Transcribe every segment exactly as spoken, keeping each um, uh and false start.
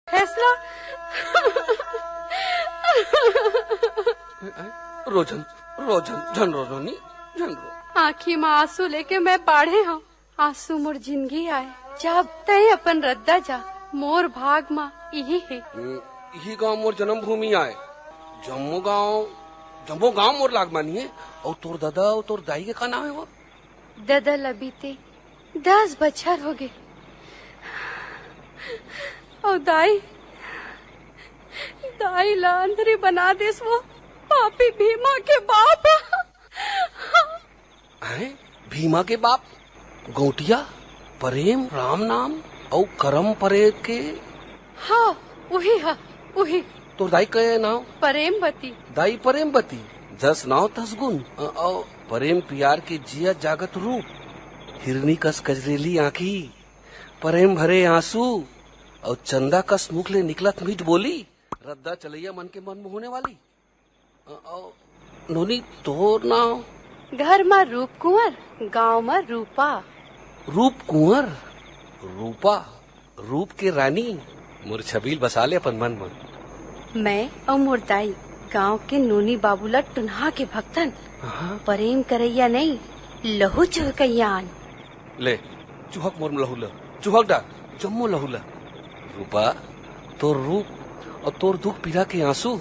फैसला। रो झन, रो झन, झन रो नोनी, झन रो। आँखी म आंसू लेके मैं बाढ़े हंव। आंसू मोर जिनगी आय। जब तैं अपन रद्दा जा, मोर भाग म इही हे। हम्म, इही गांव मोर जन्मभूमि आय। जम्मो गांव, जम्मो गांव मोर लाग मानिए। अउ तोर ददा अउ तोर दाई के का नाम हे वो? ददा ल बीते दस बछर होगे। अउ दाई, दाई ल अंधरी बना देस वो पापी भीमा के बाप। हैं? भीमा के बाप? गौटिया? परेम, राम नाम अउ करम परेत के? हाँ, उही हा, उही। तोर दाई के नाव? परेमवती। दाई परेमवती, जस नाव तस गुन। अ, अउ परेम पियार के जिया जागत रूप, हिरनी कस कजरेली आँखी, परेम भरे आंसू, अउ चंदा कस मुख ले निकलत मीठ बोली, रद्दा चलैया मन के मन मोहने वाली। अ, अ, नोनी, तोर नाव? घर म रूप कुंवर, गांव म रूपा। रूप कुंवर, रूपा, रूप के रानी, मोर छबील बसा ले अपन मन म। मैं अउ मोर दाई गांव के नोनी बाबू ल टुनहा के भगतन। हाँ। परेम करैया नहीं, लहू चुहकैया आन। ले, चुहक मोर लहू ल, चुहक डार, जम्मो लहू ल। रूपा, तोर रूप अउ तोर दुख पीरा के आंसू,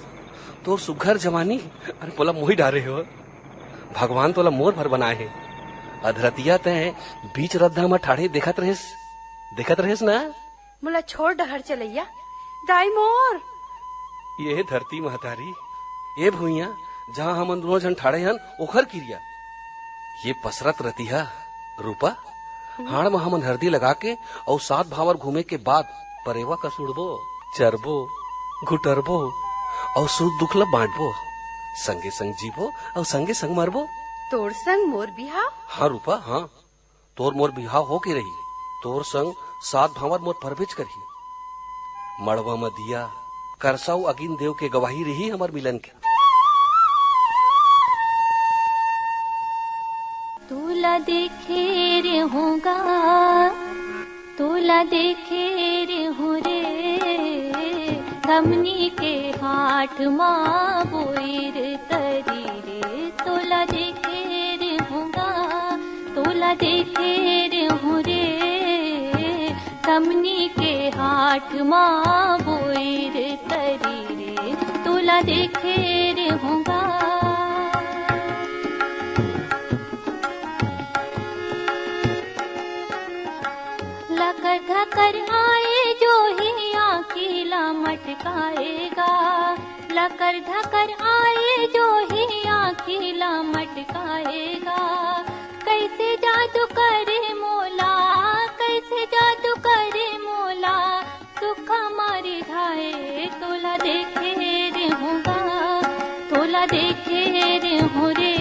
तोर सुघर जवानी, अरे, मोला मोही डारे हो। भगवान तोला मोर भर बनाए हे। अधरतिया तैं बीच रद्दा म ठाढ़े देखत रहेस, देखत रहेस ना? मोला छोड़ डहर चलैया, दाई मोर। ये धरती महतारी, ये भुइयां, जहां हमन दूनों झन ठाढ़े हन, ओखर किरिया। ये पसरत रतिहा, रूपा, हाड़ म हमन हरदी लगा के अउ सात भांवर घूमे के बाद परेवा कस उड़बो, चरबो, घुटरबो अउ सुख दुख ल बांटबो, संगे संग जीबो अउ संगे संग मरबो। तोर संग मोर बिहाव? हाँ रूपा, हाँ। तोर मोर बिहाव होके रही, तोर संग सात भांवर मोर परबेच करही। मड़वा म दिया, करसा अउ अगिन देव के गवाही रही हमर मिलन के। तोला देखे रेहों गा, तोला देखे रेहों रे, धमनी के हाट मा बोइर तरी रे। तोला देखे रेहों गा, तोला देखे रेहों रे, धमनी के हाट मा बोइर तरी रे। तोला देखे रेहों गा। लकर धकर आए जो ही आँखी ला मटकाएगा, लकर धकर आए जो ही आँखी ला मटकाएगा। कैसे जादू करे मोला, कैसे जादू करे मोला, सुख मारी धाए। तोला देखे रेहों गा, तोला देखे रेहों रे,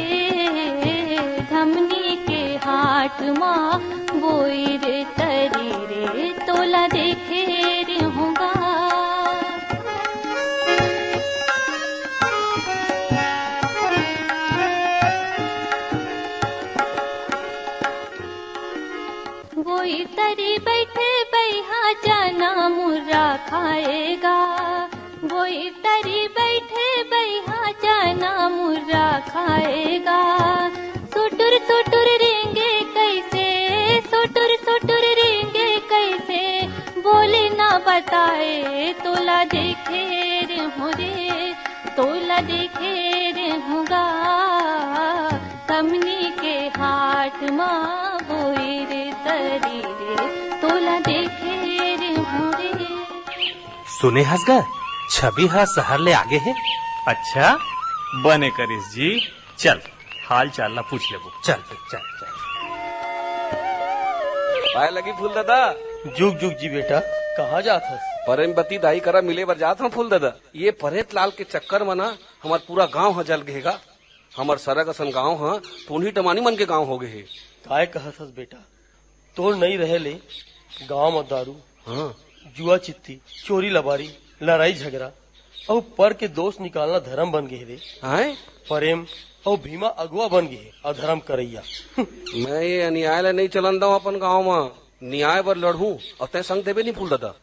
धमनी के हाट मा बोइर तरी रे। तोला देखे रेहों गा। बोइर तरी बैठे बैहा चना मुर्रा खाएगा, बोइर तरी बैठे बैहा चना मुर्रा खाएगा। सुटुर सुटुर रेंगे कैसे, सुटुर सुटुर रेंगे कैसे, बोले ना बताए। तोला देखे रेहों रे, तोला देखे रेहों गा, धमनी के हाट मा बोइर तरी रे। तोला देखे रेहों रे। सुने हस गा, छवि ह शहर ले आगे हे। अच्छा, बने करिस जी। चल, हाल चाल ला पूछ लेबो। चल, चल, चल। पाए लगी फूल ददा। जुग जुग जी बेटा, कहाँ जात हस? परेमवती दाई करा मिले बर जात हंव फूल ददा। ये परेत लाल के चक्कर म ना हमर पूरा गांव ह जल गे गा। हमर सरग असन गांव ह टोनही टमानी मन के गांव होगे हे। काय कहत हस बेटा? तोर नइ रहे ले गांव म दारू, हाँ। जुआ चित्ती, चोरी लबारी, लड़ाई झगरा अउ पर के दोष निकालना धरम बन गे हे रे। आय? परेम अउ भीमा अगुवा बन गे हे अधरम करइया। मैं ये अन्याय ला नइ चलन दंव अपन गांव म। न्याय बर लड़हूं अउ तैं संग देबे नहीं फूल ददा।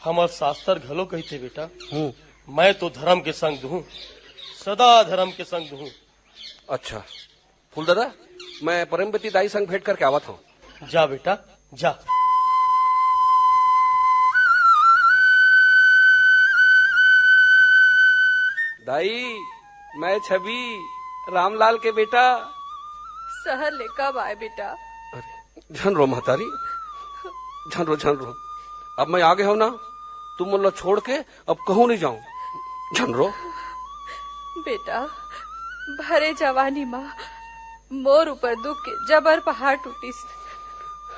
हमर शास्त्र घलो कहिथे बेटा, हम्म। मैं तो धर्म के संग दूहूं, सदा धर्म के संग दूहूं। अच्छा, फूल दादा, मैं प्रेमवती दाई संग भेंट करके आवत हूँ। जा बेटा, जा। दाई, मैं छवि, रामलाल के बेटा। शहर ले कब आए बेटा? अरे, झन रो महतारी, झन रो, झन रो। अब मैं आ गे हंव ना, तुमन ला छोड़ के अब कहूं नहीं जाऊं। झन रो। बेटा, भरे जवानी मा मोर ऊपर दुख के जबर पहाड़ टूटिस।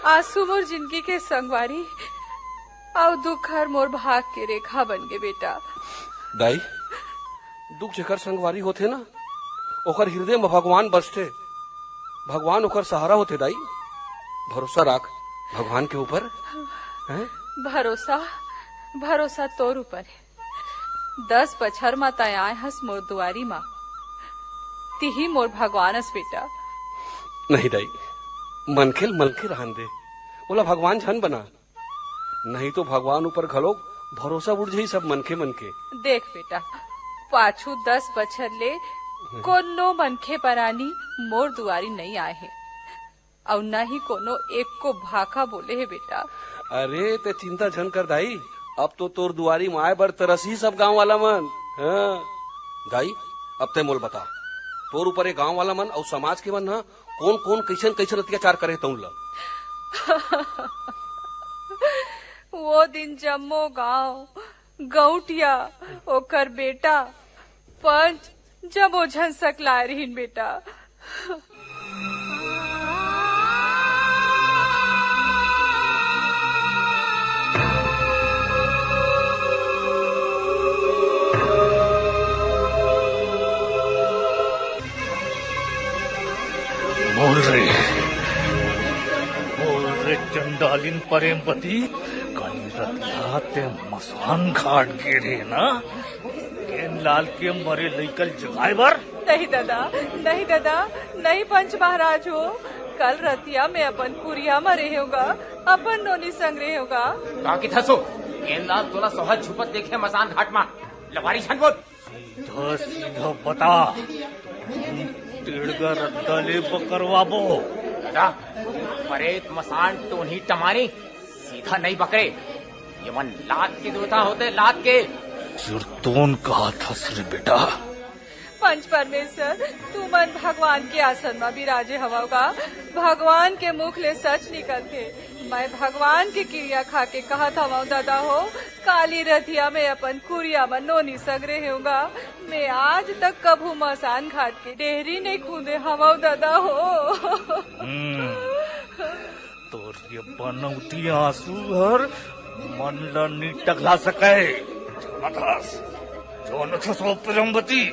आंसू मोर जिंदगी के संगवारी, अउ दुख हर मोर भाग के रेखा बन गे बेटा। दाई, दुख जेकर संगवारी होथे ना, ओकर हृदय म भगवान बसथे। भगवान ओकर सहारा होथे दाई। भरोसा राख भगवान के ऊपर, हैं? भरोसा, भरोसा तोर ऊपर हे। दस बछर म तैं आय हस मोर दुआरी म, तिही मोर भगवान अस बेटा। नहीं दाई, मनखे ल मनखे रहन दे, ओला भगवान झन बना। नहीं तो भगवान ऊपर घलोक भरोसा उठ जाही सब मनखे मन के। देख बेटा, पाछू दस बछर ले कोनो मनखे परानी मोर दुआरी नइ आए हे, अउ न ही कोनो एको भाखा बोले हे बेटा। अरे, तैं चिंता झन कर दाई, अब तो तोर दुआरी म आए बर तरसही सब गांव वाला मन। हाँ। दाई, अब तैं मोला बता, तोर ऊपर ये गांव वाला मन अउ समाज के मन ह कोन कोन कइसन कइसन अत्याचार करे तउन ल? वो दिन जम्मो गांव, गौटिया, ओकर बेटा, पंच, जम्मो झन सकलाए रहिन बेटा। बोल रे, बोल रे चंडालिन प्रेमवती, काली रतिया तैं मसान घाट गे रहे ना, गेंदलाल के मरे लइका ल जगाए बर? नहीं दादा, नहीं दादा, नहीं पंच महाराज हो, कल रतिया में अपन कुरिया म रहेंव गा, अपन नोनी संग रहेंव गा। का किथस ओ? गेंदलाल तोला सोहत छुपत देखे मसान घाट म, लबारी झन बोल। सीधा सीधा बता, टेड़गा रद्दा ले बकरवाबो। दादा, परेत मसान टोनही टमारी सीधा नहीं बकरे, ये मन लात के देवता होते, लात के। चिरतोन कहत हस रे बेटा। पंच परमेश्वर, तुमन भगवान के आसन म बिराजे हवव गा। भगवान के मुख ले सच निकलथे। मैं भगवान के किरिया खा के कहत हवंव दादा हो, काली रतिया में अपन कुरिया म नोनी संग रहेंव गा। मैं आज तक कभू मसान घाट के डेहरी नहीं खूंदे हवंव दादा हो। हम्म, तोर ये बनौटी आंसू हर मन ल नी टघला सकय। जानत हस, जानत हस ओ प्रेमवती,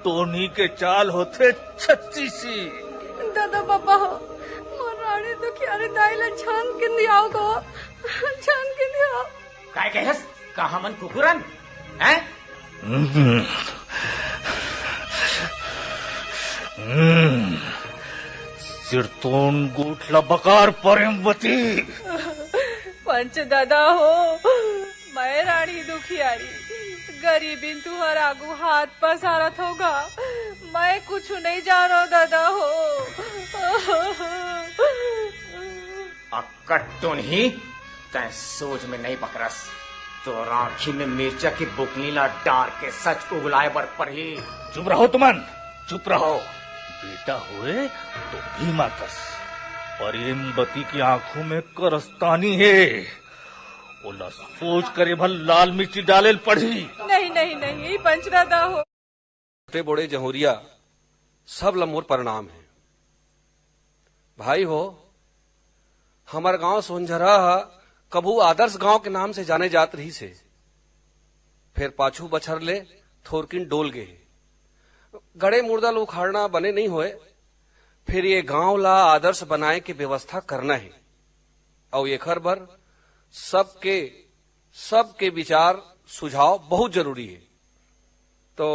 टोनी के चाल होथे छत्तीसी। दादा बाबा हो, मोर रानी दुखियारी दाई ल झन किंदियाव गो, झन किंदियाव। काय कहेस? का हमन कुकुरन? हैं? हम्म। हम्म। सिरतोन गोठ ल बकार प्रेमवती। पंच दादा हो, मैं रानी दुखियारी, गरीबिन तुहर आगू हाथ पसारत होगा। मैं कुछु नहीं जानो दादा हो। अक्कट तो नहीं, तैं सोच में नहीं बकरस। तोर आँखी में मिर्चा की बुकनी ला डार के सच उगलाए बर परही। चुप रहो तुमन, चुप रहो। बेटा होए तो भीमा कस। प्रेमवती की आंखों में करस्तानी है। ओला सोच करे भर लाल मिर्ची डाले ल पड़ही। नहीं, नहीं, नहीं, पंच दादा हो। छोटे बड़े जहुरिया, सब ल मोर प्रणाम हे। भाई हो, हमर गांव सोनझरा ह कभू आदर्श गांव के नाम से जाने जात रहिस हे, फेर पाछू बछर ले थोरकिन डोल गे हे। गड़े मुर्दा ल उखाड़ना बने नइ होय, फेर ये गांव ला आदर्श बनाए के व्यवस्था करना हे, अउ एखर बर सबके, सबके विचार सुझाव बहुत जरूरी हे। तो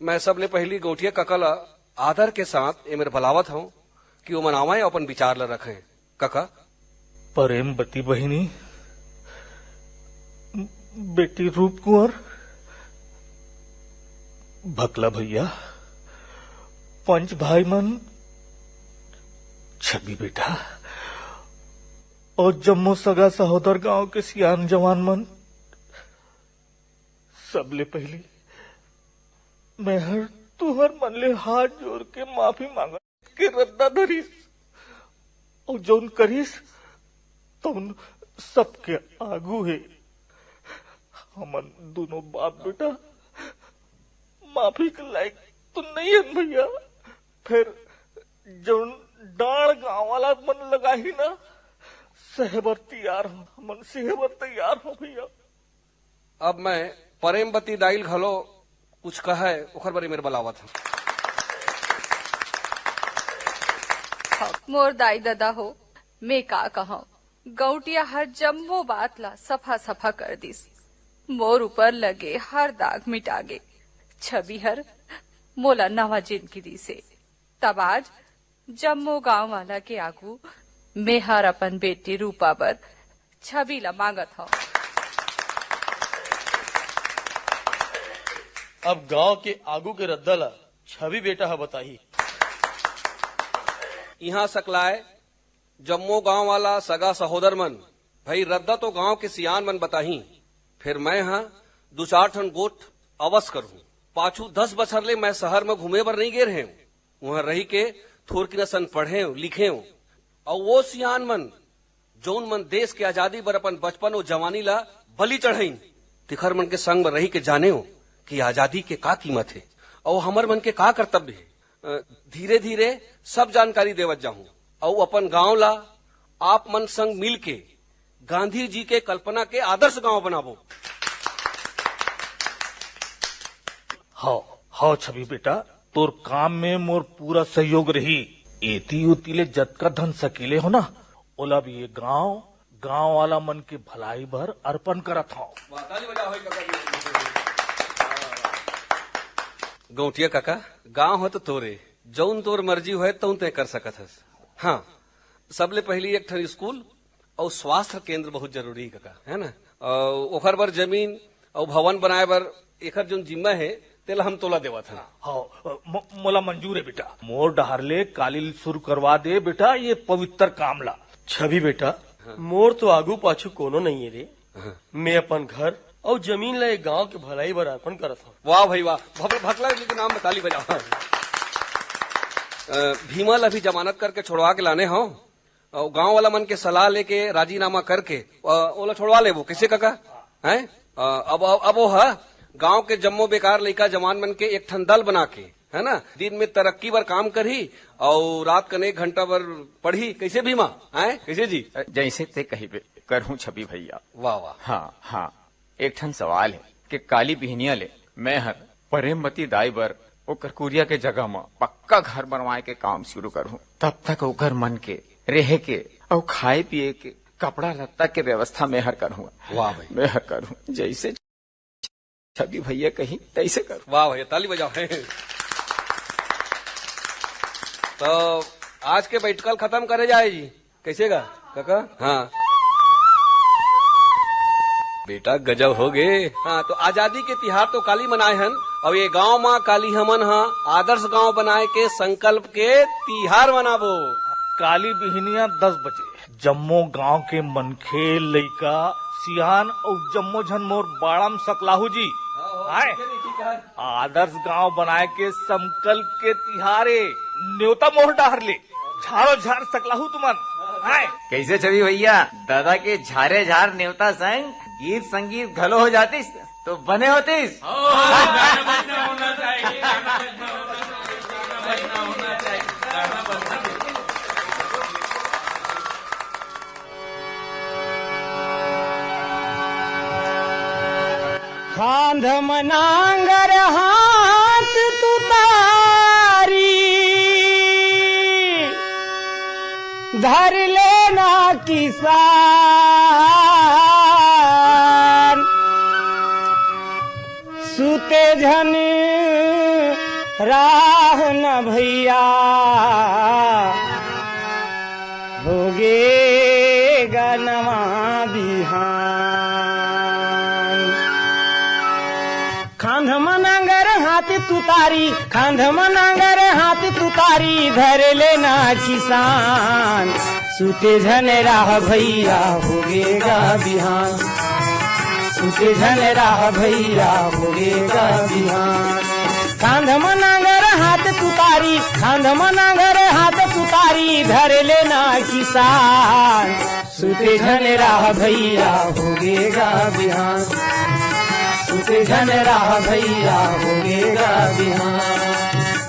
मैं सबले पहिली गौंटिया कका ला आदर के साथ एमेर बलावत हंव कि ओमन आवंय अउ अपन विचार ला रखें। कका। प्रेमवती बहिनी, बेटी रूपकुंवर, भकला भैया, पंच भाई मन, छवि बेटा, अउ जम्मो सगा सहोदर गांव के सियान जवान मन, सबले पहिली मैं हर तुहर मन ले हाथ जोर के माफी मांगत के रद्दा धरिस, अउ जौन करिस, तौन सबके आगू हे। हमन दोनों बाप बेटा माफी के लायक तो नहीं हन भैया, फिर जौन डांड़ गांव वाला मन लगाही ना, सहे बर तैयार हो, हमन सहे बर तैयार हो भैया। अब मैं प्रेमवती दाई ल घलो कुछ कहय, ओखर बर मेर बलावत हंव। मोर दाई ददा हो, मैं का कहंव, गौंटिया हर जम्मो बात ला सफा सफा कर दिस। मोर ऊपर लगे हर दाग मिटा गे। छवि हर मोला नवा जिनगी दिसे। तब आज जम्मो गांव वाला के आगू मेहर अपन बेटी रूपा बर छवि ला मांगत हंव। अब गांव के आगू के रद्दा ला छवि बेटा ह बताही। इहां सकलाय जम्मो गांव वाला सगा सहोदर मन, भई रद्दा तो गांव के सियान मन बताही, फिर मैं ह दू चार ठन गोठ अवस करहूं। पाछू दस बछर ले मैं सहर म घूमे बर नइ गे रहेंव। उहां रहिके थोरकिन असन पढ़ेंव, लिखेंव। अउ वो सियान मन, जउन मन देस के आजादी बर अपन बचपन अउ जवानी ला बलि चढ़इन, तिखर मन के संग म रहिके जानेंव कि आजादी के का कीमत हे, अउ हमर मन के का कर्तव्य हे। अ, धीरे-धीरे सब जानकारी देवत जाहूं, अउ अपन गांव ला आप मन संग मिलके गांधी जी के कल्पना के आदर्श गांव बनाबो। हव, हव छवि बेटा, तोर काम में मोर पूरा सहयोग रही। एती ओती ले जतका धन सकेले हो ना, ओला भी ये गांव, गांव वाला मन के भलाई बर अर्पण करत हंव। गौंटिया काका, गांव ह तो तोरे, जउन तोर मर्जी होय तउन तैं कर सकत हस। हां, सबले पहिली एक ठन स्कूल अउ स्वास्थ्य केंद्र बहुत जरूरी हे कका, है ना? अउ ओखर बर जमीन अउ भवन बनाए बर एखर जोन जिम्मा हे, तेला हम तोला देवत हन। हव, मो-, मोला मंजूर हे बेटा। मोर डहर ले काली ल शुरू करवा दे बेटा, ये पवित्र काम ला। छवि बेटा, हाँ। मोर तो आगू पाछू कोनो नइ हे रे। हाँ। मैं अपन घर अउ जमीन ला ये गांव के भलाई बर अर्पण करत हंव। वाह भाई वाह, भक-, भकला जी के नाम म ताली बजाओ। अ, भीमा ला भी जमानत करके छोड़वा के लाने हंव। अउ गांव वाला मन के सलाह लेके राजीनामा करके, अ, ओला छोड़वा लेबो, कइसे कका? हैं? अ, अब, अब, अब वो ह, गांव के जम्मो बेकार लइका जवान मन के एक ठन दल बना के, है ना, दिन में तरक्की बर काम करही अउ रात कन एक घंटा बर पढ़ही, कइसे भीमा? हैं? कइसे जी? जइसे तैं कहिबे, करहूं छवि भैया। वाह, वाह। हां, हां। एक ठन सवाल हे कि काली बिहनिया ले मैं हर प्रेमवती दाई बर ओकर कुरिया के जगह म पक्का घर बनवाए के काम शुरू करहूं। तब तक ओकर मन के, रेहे के अउ खाए पिए के, कपड़ा लत्ता के व्यवस्था मैं हर करहूं। वाह भाई। मैं हर करहूं। जइसे छवि भैया कही, तइसे करहूं। वाह भैया, ताली बजाओ। त आज के बइठका ल खतम करे जाए जी। कइसे गा, कका? हां। बेटा, गजब हो गे। हां, तो आजादी के तिहार तो काली मनाए हन, अउ ये गांव म काली हमन ह आदर्श गांव बनाए के संकल्प के तिहार मनाबो। काली बिहनिया दस बजे जम्मो गांव के मनखे, लइका, सियान अउ जम्मो झन मोर बाड़ा म सकलाहू जी। हां, हो, आए। ठीक हे, ठीक हे। आदर्श गांव बनाए के संकल्प के तिहार ए, नेवता मोर डहर ले। झारो झार सकलाहू तुमन। हाय। कइसे छवि भैया, ददा के झारे झार नेवता संग गीत संगीत घलो हो जातिस, तो बने होतिस। खांध म नांगर हाथ तुतारी, धर लेना किसान। सुते झन राह न भैया, होगे गा नवा बिहान। खांध म नांगर हाथ तुतारी, खांध म नांगर हाथ तुतारी, धर लेना किसान। सुते झन राह भैया, होगे गा बिहान। सुते झन राह भैया, होगे गा बिहान। खांध म नांगर हाथ तुतारी, खांध म नांगर हाथ तुतारी, धर लेना किसान। सुते झन राह भैया, होगे गा बिहान। सुते झन राह भैया, होगे गा बिहान।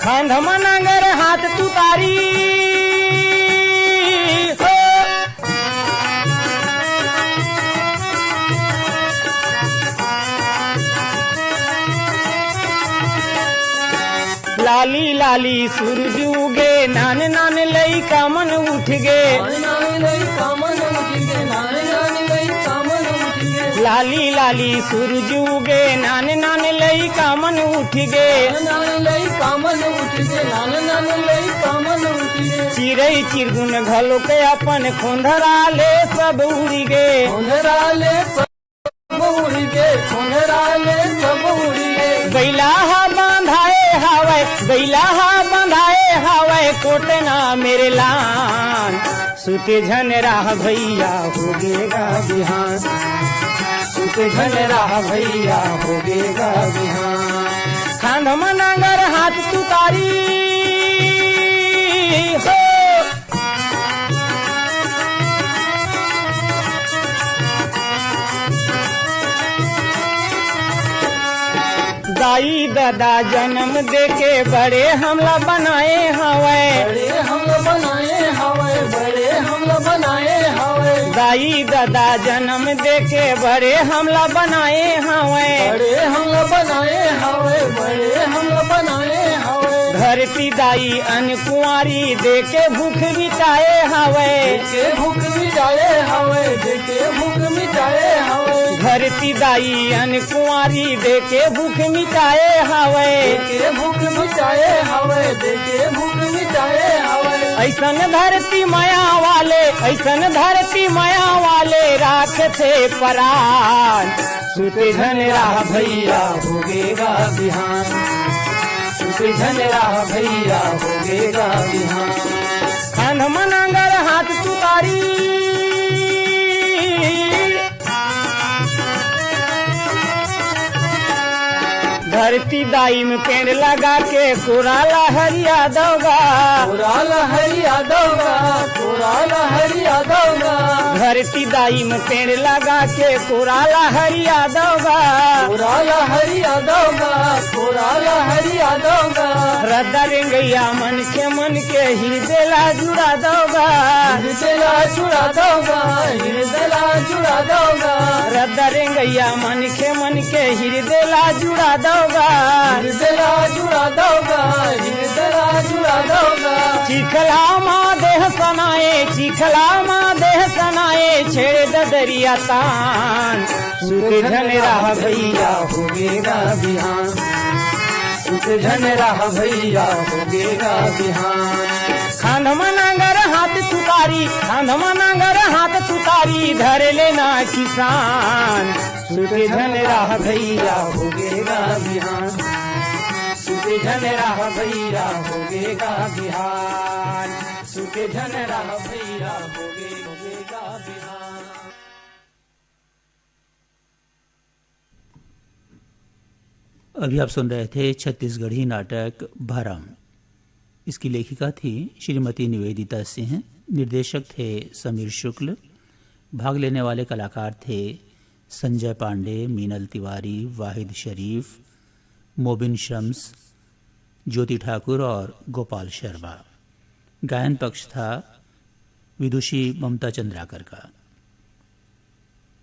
खांध म नांगर हाथ तुतारी, हो। लाली लाली सूरज उगे, नान नान लइका मन उठ गे। नान नान लइका मन उठ गे, नान नान लइका मन उठ गे। लाली लाली सूरज उगे, नान नान लइका मन उठ गे। नान नान लइका मन उठ गे, नान नान लइका मन उठ गे। चिरई चिरगुन घलो के अपन खोंधरा ले सब उड़ गे। खोंधरा ले सब उड़ गे, खोंधरा ले सब उड़ गे। बइला ह बंधाए हवय, बइला ह बंधाए हवय, कोटना मेरे लान। सुते झन राह भैया, होगे गा बिहान। सुते झन राह भैया, होगे गा बिहान। खांध म नांगर हाथ तुतारी, हो। दाई ददा जनम देके बड़े हमला बनाए हवय। बड़े हमला बनाए हवय, बड़े हमला बनाए हवय। दाई ददा जनम देके बड़े हमला बनाए हवय। बड़े हमला बनाए हवय, बड़े हमला बनाए हवय। धरती दाई अन कुंवारी देके भूख मिटाए हवय। देके भूख मिटाए हवय, देके भूख मिटाए हवय। धरती दाई अन कुंवारी देके भूख मिटाए हवय। देके भूख मिटाए हवय, देके भूख मिटाए हवय। अइसन धरती मया वाले, अइसन धरती मया वाले राखथे परान। सुते झन राह भैया, होगे गा बिहान। सुते झन राह भैया, होगे गा बिहान। खांध म नांगर हाथ तुतारी, धरती दाई म पेड़ लगा के कोरा ला हरिया दव गा। कोरा ला हरिया दव गा, कोरा ला हरिया दव गा। धरती दाई म पेड़ लगा के कोरा ला हरिया दव गा। कोरा ला हरिया दव गा, कोरा ला हरिया दव गा। रद्दा रेंगइया मनखे मन के हिरदे ला जुड़ा दव गा। हिरदे ला जुड़ा दव गा, हिरदे ला जुड़ा दव गा। रद्दा रेंगइया मनखे मन के हिरदे ला जुड़ा दव गा। हिरदे ला जुड़ा दव गा, हिरदे ला जुड़ा दव गा। चिखला मा देह सनाए, चिखला मा देह सनाए, छेड़ ददरिया तान। सुते झन राह भैया, होगे गा बिहान। सुते झन राह भैया, होगे गा बिहान। खांध म नांगर हाथ तुतारी, खांध म नांगर हाथ तुतारी, धर लेना किसान। सुते झन राह भैया, होगे गा बिहान। सुते झन राह भैया, होगे गा बिहान। सुते झन राह भैया, होगे, होगे गा बिहान। अभी आप सुन रहे थे छत्तीसगढ़ी नाटक भरम। इसकी लेखिका थी श्रीमती निवेदिता सिंह, निर्देशक थे समीर शुक्ल। भाग लेने वाले कलाकार थे संजय पांडे, मीनल तिवारी, वाहिद शरीफ, मोबिन शम्स, ज्योति ठाकुर और गोपाल शर्मा। गायन पक्ष था विदुषी ममता चंद्राकर का।